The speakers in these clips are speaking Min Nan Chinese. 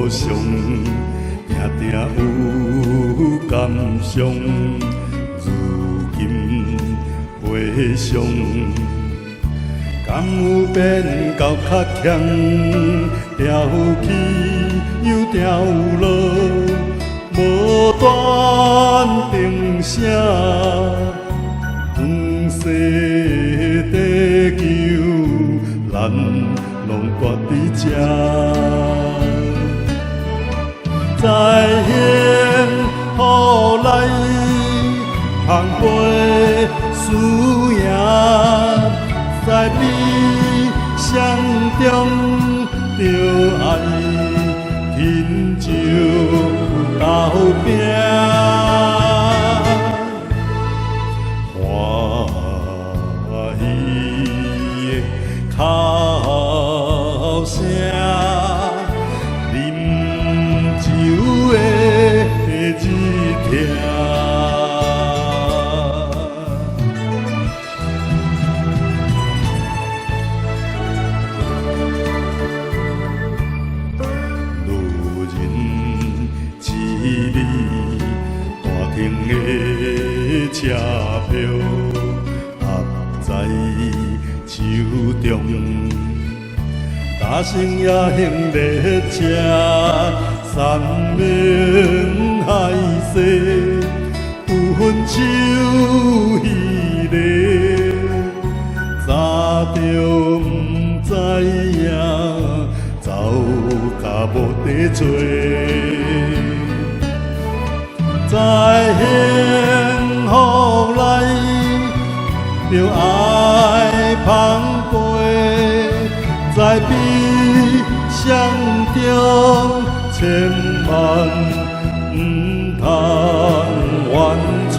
上，定定有感伤。如今回想，敢有變到較強？調起又調落，無斷定聲。遠逝地球，咱攏蹛佇這。在幸福內，捧杯輸贏，在悲傷中，著愛珍酒鬥拼。歡喜的哭聲，啉酒的日聽。女人一暝大停的車票，握在手中，搭乘夜行列車，山盟海誓，有分手彼个，早就毋知影，走甲無地做。在幸福內，著愛捧杯，在悲傷中，千萬毋通怨吹。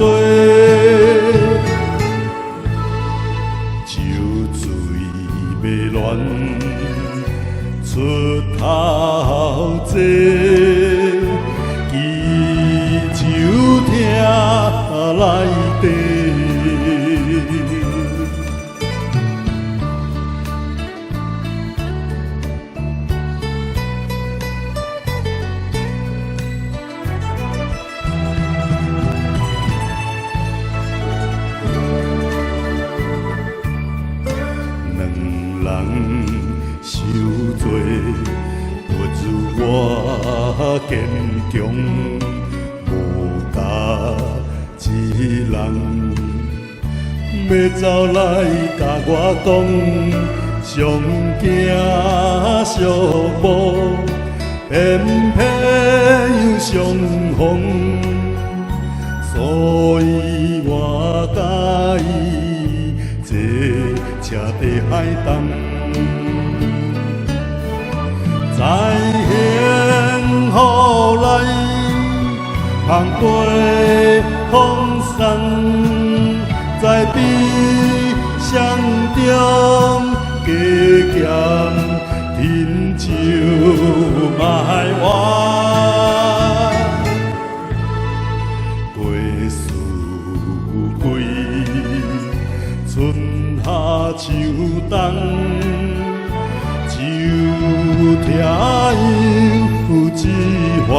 酒醉欲亂出頭坐，記酒廳內底。兩人受罪，不如我堅強，無甲一人欲走來共我講，上驚寂寞，偏偏又相逢，所以我佮伊坐車佇海東。在幸福內，捧杯奉送，在悲傷中，加減珍酒莫怨。過四季，春夏秋冬，酒聽又一番。